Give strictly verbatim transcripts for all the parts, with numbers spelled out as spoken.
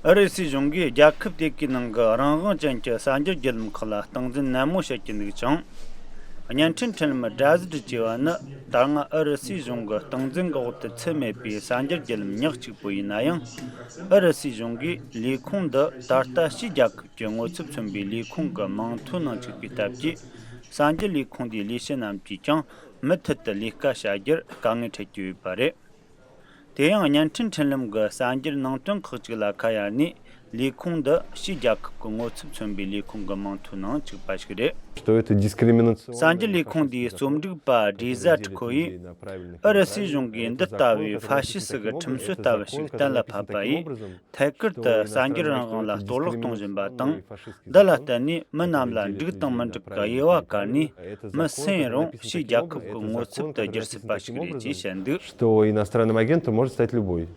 ཨུ་རུ་སུའི་གཞུང་གིས་རྒྱལ་ཁབ་དེ་གའི་ནང་གི་རང་དབང་ཅན་གྱི་གསར་འགྱུར་བརྒྱུད་ལམ་ཁག་ལ་སྟངས་འཛིན་ནན་མོ་བྱེད་ཀྱི་འདུག་ཅིང་། བརྙན་འཕྲིན་འཕྲིན་ལམ་སྒྲ་ཟུར་ཅེས་པ་ནི་ད་སྔ་ཨུ་རུ་སུའི་གཞུང་གི་སྟངས་འཛིན་གྱི་འོག་ཏུ་ཚུད་མེད་པའི་གསར་འགྱུར་བརྒྱུད་ལམ་ཉག་གཅིག་པོ་ཡིན་ན་ཡང་། ཨུ་རུ་སུའི་གཞུང་གིས་ལས་ཁུངས་འདི་ད་ལྟ་ཕྱིའི་རྒྱལ་ཁབ་ཀྱི་ངོ་ཚབ་མཚོན་པའི་ལས་ཁུངས་ཀྱི་མིང་ཐོའི་ནང་བཅུག་པའི་སྟབས་ཀྱིས། གསར་འགྱུར་ལས་ཁུངས་དེའི་ལས་བྱེད་རྣམས་ཀྱིས་ཀྱང་མུ་མཐུད་དུ་ལས་ཀ་བྱ་རྒྱུར་དཀའ་ངལ་འཕྲད་ཀྱི་ཡོད་པ་རེད། དེ་ཡང་བརྙན་འཕྲིན་འཕྲིན་ལམ་གྱི་གསར་འགྱུར་ནང་དོན་ཁག་ཅིག་ལ་ཁ་གཡར་ནས། ལས་ཁུངས་འདི་ཕྱིའི་རྒྱལ་ཁབ་ཀྱི་ངོ་ཚབ་མཚོན་པའི་ལས་ཁུངས་ཀྱི་མིང་ཐོའི་ནང་བཅུག་པ་ཞིག་རེད། Что это дискриминационное གསར་འགྱུར་ལས་ཁུངས་འདིའི་རྩོམ་སྒྲིག་པ་ཌི་ཟ་ཁྲི་ཁོ་ཡིས། ཨུ་རུ་སུའི་གཞུང་གིས་འདི་ལྟ་བུའི་ཧྥ་ཤི་སི་གི་ཁྲིམས་སྲོལ་ལྟ་བུ་ཞིག་གཏན་ལ་ཕབ་པ་ཡིས། ཐད་ཀར་དུ་གསར་འགྱུར་རང་དབང་ལ་གཏོར་བརླག་གཏོང་བཞིན་པ་དང་། འདི་ལ་བརྟེན་ནས་མི་རྣམས་ལ་འགྲིག་དང་མི་འགྲིག་གི་དབྱེ་བ་བཀར་ནས། མི་སུ་ཡིན་རུང་ཕྱིའི་རྒྱལ་ཁབ་ཀྱི་ངོ་ཚབ་ཏུ་བསྒྱུར་སྲིད་པ་ཞིག་རེད་ཅེས་བཤད་འདུག Что иностранным агентом может стать любой.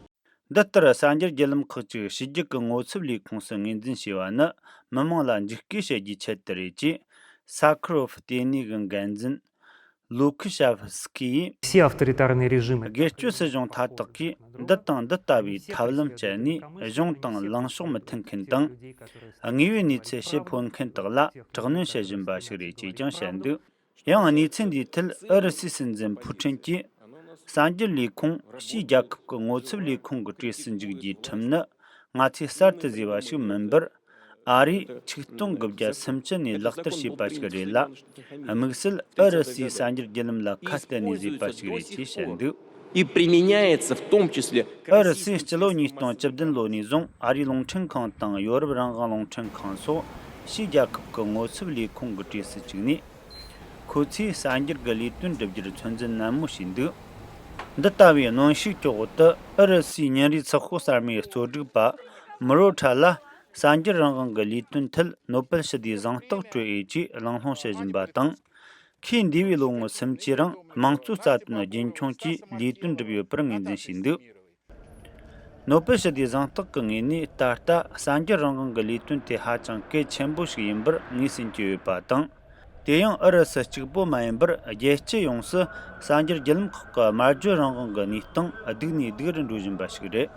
འདི་ལྟར་གསར་འགྱུར་བརྒྱུད་ལམ་ཁག་ཅིག་ཕྱི་རྒྱལ་གྱི་ངོ་ཚབ་ལས་ཁུངས་སུ་ངོས་འཛིན་བྱས་པ་ནི། མི་མང་ལ་འཇིགས་སྐུལ་བྱེད་རྒྱུའི་ཆེད་དུ་རེད་ཅེས། ས་ཁ་རོ་ཕི་ལྟེ་གནས་ཀྱི་འགན་འཛིན། ལུ་ཁུ་ཤ་ཧྥི་སི་ཀི་ཡིས། Все авторитарные режимы. སྒེར་གཅོད་སྲིད་གཞུང་མཐའ་དག་གིས་འདི་དང་འདི་ལྟ་བུའི་ཐབས་ལམ་སྤྱད་ནས། གཞུང་དང་ལངས་ཕྱོགས་མི་མཐུན་མཁན་དང་། དངོས་ཡོད་གནས་ཚུལ་ཕྱིར་འཕོ་མཁན་དག་ལ་དྲག་གནོན་བྱེད་བཞིན་པ་ཞིག་རེད་ཅེས་ཀྱང་བཤད་འདུག་ཡང་གནས་ཚུལ་འདིའི་ཐད་ཨུ་རུ་སུའི་སྲིད་འཛིན་ཕུ་ཀྲིན་གྱིས། གསར་འགྱུར་ལས་ཁུངས་ཕྱིའི་རྒྱལ་ཁབ་ཀྱི་ངོ་ཚབ་ལས་ཁུངས་ཀྱི་གྲས་སུ་འཇུག་རྒྱུའི་ཁྲིམས་ནི། ང་ཚོས་གསར་དུ་བཟོས་པ་ཞིག་མིན་པར། ཨ་རིས་ཆིག་སྟོང་དགུ་བརྒྱ་སུམ་ཅུ་ནས་ལག་བསྟར་བྱས་པ་ཞིག་རེད་ལ། དམིགས་བསལ་ཨུ་རུ་སུའི་གསར་འགྱུར་བརྒྱུད་ལམ་ལ་ཁ་གཏད་ནས་བཟོས་པ་ཞིག་རེད་ཅེས་བཤད་འདུག И применяется в том числе. ཨུ་རུ་སུས་སྤྱི་ལོ་ཉིས་སྟོང་བཅུ་བདུན་ལོ་ནས་བཟུང་ཨ་རིའི་རླུང་འཕྲིན་ཁང་དང་ཡོ་རོབ་རང་དབང་རླུང་འཕྲིན་ཁང་སོགས་ཕྱིའི་རྒྱལ་ཁབ་ཀྱི་ངོ་ཚབ་ལས་ཁུངས་ཀྱི་གྲས་སུ་བཅུག་ནས། ཁོ་ཚོས་གསར་འགྱུར་གྱི་ལས་དོན་བསྒྲུབ་རྒྱུར་ཚོད་འཛིན་ནན་མོ་བྱས་འདུག་འདི་ལྟ་བུའི་གནོན་ཤུགས་ཀྱི་འོག་ཏུ་ཨུ་རུ་སུའི་ཉིན་རེའི་ཚགས་ཤོག་གསར་མའི་གཙོ་སྒྲིག་པ་མུ་རོ་ཁྲ་ལ། གསར་འགྱུར་རང་དབང་གི་ལས་དོན་ཐད་ནོ་བེལ་ཞི་བདེའི་གཟེངས་རྟགས་སྤྲོད་འོས་ཀྱིས་གླེང་སློང་བྱེད་བཞིན་པ་དང་། ཁོས་འདས་པའི་ལོ་ངོ་སུམ་ཅུའི་རིང་དམངས་གཙོ་རྩ་དོན་རྒྱུན་འཁྱོངས་ཀྱིས་ལས་དོན་བསྒྲུབས་ཡོད་པར་ངོས་འཛིན་བྱས་འདུག་ནོ་བེལ་ཞི་བདེའི་གཟེངས་རྟགས་ཀྱི་ངོས་ནས་ད་ལྟ་གསར་འགྱུར་རང་དབང་གི་ལས་དོན་དེ་ཧ་ཅང་གལ་ཆེན་པོ་ཞིག་ཡིན་པར་ངོས་ཟིན་གྱི་ཡོད་པ་དང་། དེ་ཡང་ཨུ་རུ་སུ་གཅིག་པོ་མ་ཡིན་པར་རྒྱལ་སྤྱི་ཡོངས་སུ་གསར་འགྱུར་བརྒྱུད་ལམ་ཁག་གི་སྨྲ་བརྗོད་རང་དབང་གི་གནས་སྟངས་སྡུག་ནས་སྡུག་རུ་འགྲོ་བཞིན་པ་ཞིག་རེད།